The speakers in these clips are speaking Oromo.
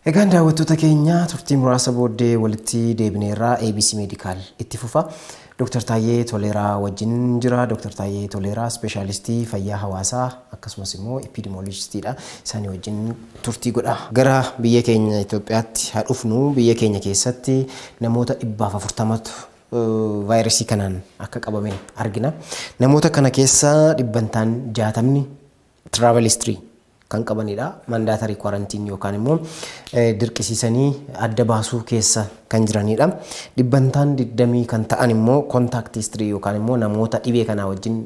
Egaan daawwattoota keenya, turtii muraasa booddee walitti deebineerraa. ABC Medical itti fufa. Dr. Taayyee Toleeraa wajjin jira. Dr. Taayyee Toleeraa ispeeshaalistii fayyaa hawaasaa akkasumas immoo epidemiologistiidha. Isaanii wajjin turtii godha. Gara biyya keenya Itoophiyaatti haa dhufnu. Biyya keenya keessatti namoota 140tu vaayirasii kanaan akka qabame argina. Namoota kana keessa dhibbantaan 60ni travel history kan qabanidha. Mandatory quarantine yookaan immoo dirqisiisanii adda baasuu keessa kan jiranidha. Dhibbantaan 20 kan ta'an immoo contact history yookaan immoo namoota dhibee kanaa wajjin,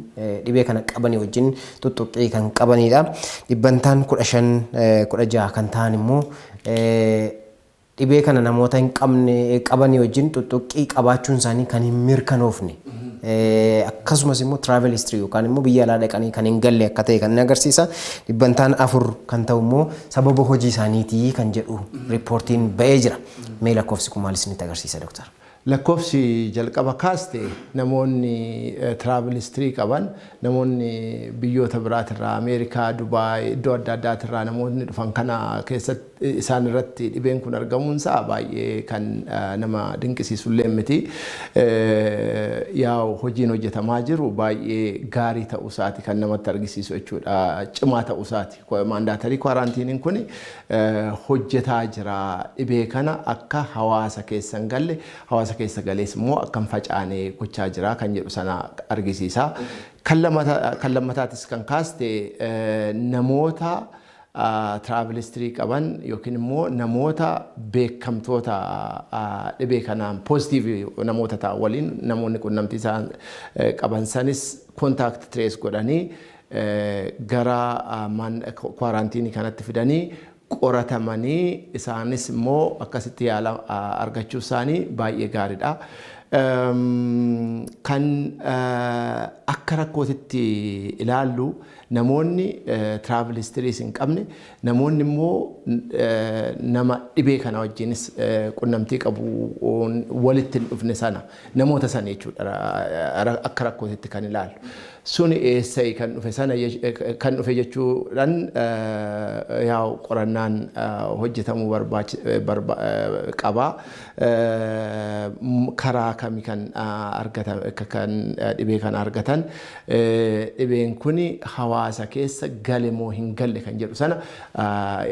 dhibee kana qabanii wajjin tuttuqqii kan qabanidha. Dhibbantaan 15, 16 kan ta'an immoo dhibee kana namoota hin qabne, qabanii wajjin tuttuqqii qabaachuun isaanii kan hin mirkanoofne. Akkasumas immoo travel history yookaan immoo biyya alaa dhaqanii kan hin galle akka ta'e kan inni agarsiisa. Dhibbantaan 4 kan ta'u immoo sababa hojii isaaniitii kan jedhu riippoortiin ba'ee jira. Mee lakkoofsi kun maal isinitti agarsiisa, doktar? Lakkoofsi jalqaba kaaste, namoonni travel history qaban, namoonni biyyoota biraatirraa, Ameerikaa, Dubaay, iddoo adda addaatirraa namoonni dhufan kana keessatti isaan irratti dhibeen kun argamuunsaa baay'ee kan nama dinqisiisullee miti. Yaa'u, hojiin hojjetamaa jiru baay'ee gaarii ta'uusaati kan namatti argisiisu jechuudha. Cimaa ta'uusaati. Mandatory quarantineiin kun hojjetaa jira. Dhibee kana akka hawaasa keessa hin galle, hawaasa keessa galees immoo akka hin facaane gochaa jira kan jedhu sana argisiisa. Kan lammataatis kan kaaste, namoota travel history qaban yookiin immoo namoota beekamtoota dhibee kanaan positive namoota ta'an waliin namoonni qunnamtii isaan qaban sanis contact trace godhanii gara quarantine kanatti fidanii qoratamanii isaanis immoo akkasitti yaala argachuu isaanii baay'ee gaariidha. Kan akka rakkootitti ilaallu, namoonni travel historys hin qabne, namoonni immoo nama dhibee kana wajjinis qunnamtii qabu walitti hin dhufne sana, namoota sana jechuudha akka rakkootitti kan ilaallu. Suni eessa kan dhufe sana kan dhufe jechuudhaan yaa'u qorannaan hojjetamuu qaba. Karaa kami kan argatan, kan dhibee kana argatan, dhibeen kuni hawaasa keessa gale moo hin galle kan jedhu sana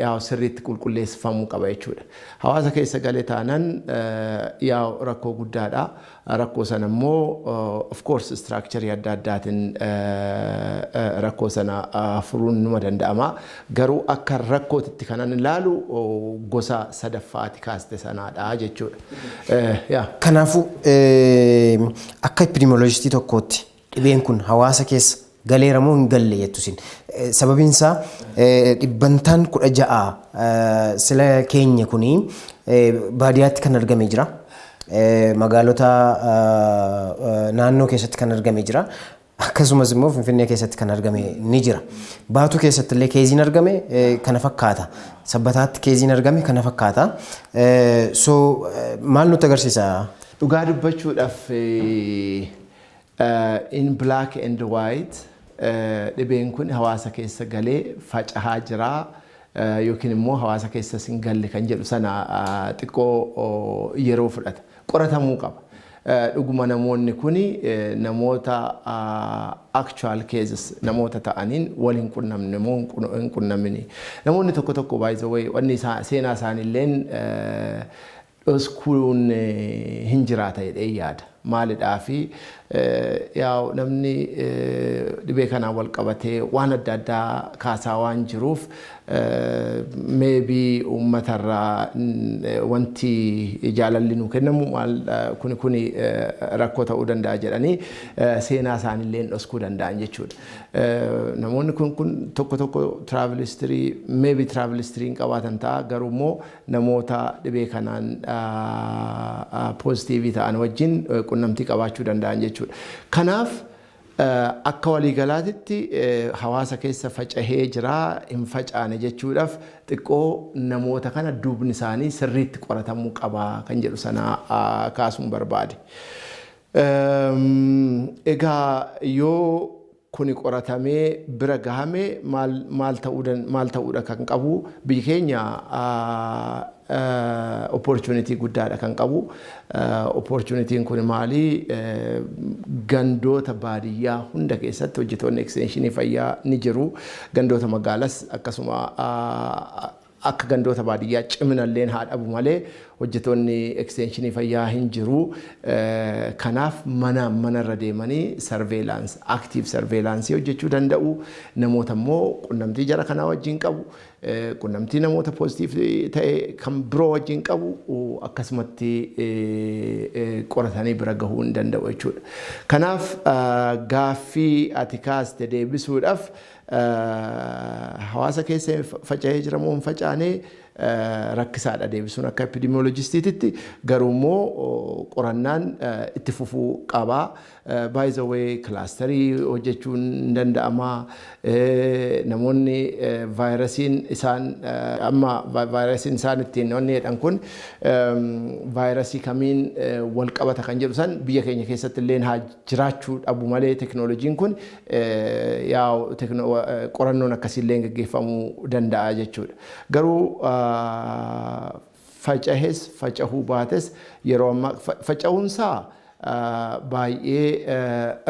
yaa'u sirriitti qulqulleeffamuu qaba jechuudha. Hawaasa keessa gale taanaan yaa'u rakkoo guddaadha. Rakkoo sana immoo of course structure adda addaatiin rakkoo sana furuun numa danda'ama. Garuu akka rakkootitti kanan ilaalu gosa sadaffaati kaaste sanaadha jechuudha. Kanaafuu akka epidemiologistii tokkootti dhibeen kun hawaasa keessa galeera moo hin galle jettu isin? Sababiin isaa dhibbantaan 16 sila keenya kuni baadiyyaatti kan argame jira. Magaalota naannoo keessatti kan argame jira. Akkasumas immoo Finfinnee keessatti kan argame ni jira. Baatuu keessatti illee caseiin argame kana fakkaata. Sabbataatti caseiin argame kana fakkaata. So maal nutti agarsiisa? Dhugaa dubbachuudhaaf, in black and white dhibeen kun hawaasa keessa galee faca'aa jira yookiin immoo hawaasa keessa hin galle kan jedhu sana xiqqoo yeroo fudhata. Qoratamuu qaba. Dhuguma namoonni kuni namoota actual cases namoota ta'aniin wal hin qunnamne moo hin qunnamini? Namoonni tokko tokko, by the way, wanni seenaa isaaniilleen dhoskuun hin jiraata jedhee yaada. Maalidhaa fi yaa'u, namni dhibee kanaan wal qabatee waan adda addaa kaasaa waan jiruuf, maybe uummatarraa wanti jaalalli nuu kennamu maal kuni kuni rakkoo ta'uu danda'a jedhanii seenaa isaaniillee dhoskuu danda'an jechuudha. Namoonni kun tokko tokko travel history, maybe travel history hin qabaatan ta'a, garuu immoo namoota dhibee kanaan positive ta'an wajjin qunnamtii qabaachuu danda'an jechuudha. Kanaaf akka waliigalaatitti hawaasa keessa facahee jira, hin facaane jechuudhaaf xiqqoo namoota kana duubni isaanii sirriitti qoratamuu qaba kan jedhu sana kaasuun barbaade. Egaa yoo Kuni qoratamee bira gahame maal ta'uudha kan qabu? Biyyi keenya opportunity guddaadha kan qabu. Opportunityn kun maali? Gandoota baadiyyaa hunda keessatti hojjetoonni extensionii fayyaa ni jiru. Gandoota magaalas akkasuma, akka gandoota baadiyyaa ciminalleen haa dhabu malee, hojjetoonni extensionii fayyaa hin jiru. Kanaaf mana manarra deemanii surveillance, active surveillance hojjechuu danda'u. Namoota immoo qunnamtii jara kanaa wajjin qabu, qunnamtii namoota positive ta'e kan biroo wajjin qabu akkasumatti qoratanii bira gahuu hin danda'u jechuudha. Kanaaf gaaffii ati kaaste deebisuudhaaf, hawaasa keessa faca'ee jira moo hin facaanee rakkisaadha deebisuun akka epidemiologistiititti. Garuu immoo qorannaan itti fufuu qaba. By the way, clusterii hojjechuun hin danda'ama. Namoonni vaayirasiin isaan amma vaayirasiin isaan ittiin wanni jedhan kun vaayirasii kamiin wal qabata kan jedhu san, biyya keenya keessatti illee haa jiraachuu dhabu malee, teknooloojiin kun yaa qorannoon akkasiillee gaggeeffamuu danda'a jechuudha. Garuu facahes facahuu baates, yeroo ammaa faca'uunsaa baay'ee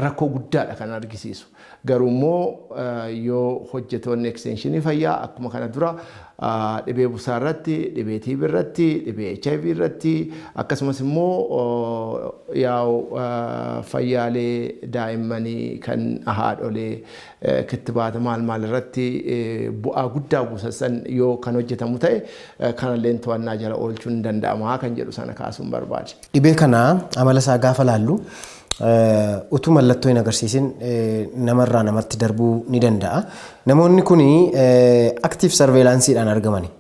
rakkoo guddaadha kan argisiisu. Garuu immoo yoo hojjetoonni extensionii fayyaa akkuma kana dura dhibee busaa irratti, dhibee TB irratti, dhibee HIV irratti, akkasumas immoo yaa'u fayyaalee daa'immanii kan haadholee kittibaata maal maal irratti bu'aa guddaa buusan yoo kan hojjetamu ta'e, kanallee to'annaa jala oolchuun ni danda'ama kan jedhu sana kaasuun barbaade. Dhibee kana amala isaa gaafa laallu, utuu mallattoo hin agarsiisin namarraa namatti darbuu ni danda'a. Namoonni kun active surveillanceiidhaan argamani.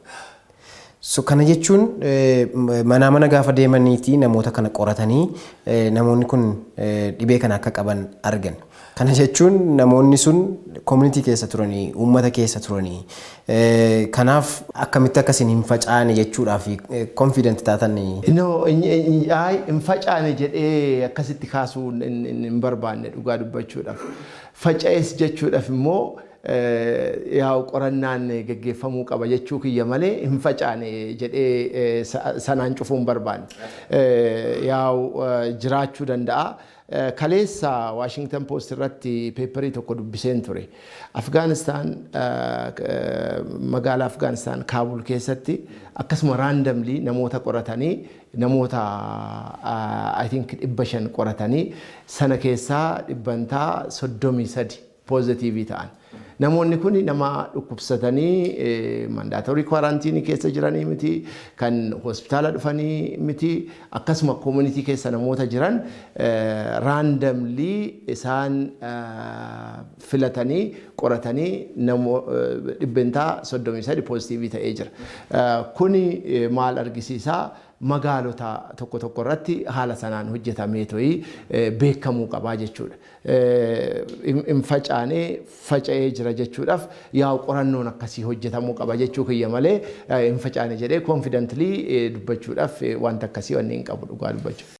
So kana jechuun manaa mana gaafa deemaniiti namoota kana qoratanii namoonni kun dhibee kana akka qaban argan. Kana jechuun namoonni sun community keessa turanii, uummata keessa turanii. Kanaaf akkamitti akkasiin hin facaane jechuudhaaf confident taatan? No, hin facaane jedhee akkasitti kaasuu hin barbaanne dhugaa dubbachuudhaaf. Faca'es jechuudhaaf immoo yaa'u qorannaan geggeeffamuu qaba jechuu kiyya malee, hin facaane jedhee sanaan cufuu hin barbaanne. Yaa'u jiraachuu danda'a. Kaleessa Washington Post irratti paperii tokko dubbiseen ture. Afgaanistaan, magaalaa Afgaanistaan Kaabul keessatti akkasuma randomly namoota qoratanii, namoota I think 500 qoratanii, sana keessaa 33% positive ta'an. Namoonni kun nama dhukkubsatanii mandatory quarantine keessa jiranii miti, kan hospitaala dhufanii miti, akkasuma community keessa namoota jiran randomly isaan filatanii qoratanii 33% positive ta'ee jira. Kuni maal argisiisaa? Magaalota tokko tokko irratti haala sanaan hojjetamee to'ii beekamuu qabaa jechuudha. Hin facaanee, faca'ee jira jechuudhaaf yaa'u qorannoon akkasii hojjetamuu qaba jechuu kiyya malee, hin facaane jedhee confidently dubbachuudhaaf wanta akkasii wanni hin qabu dhugaa dubbachuuf.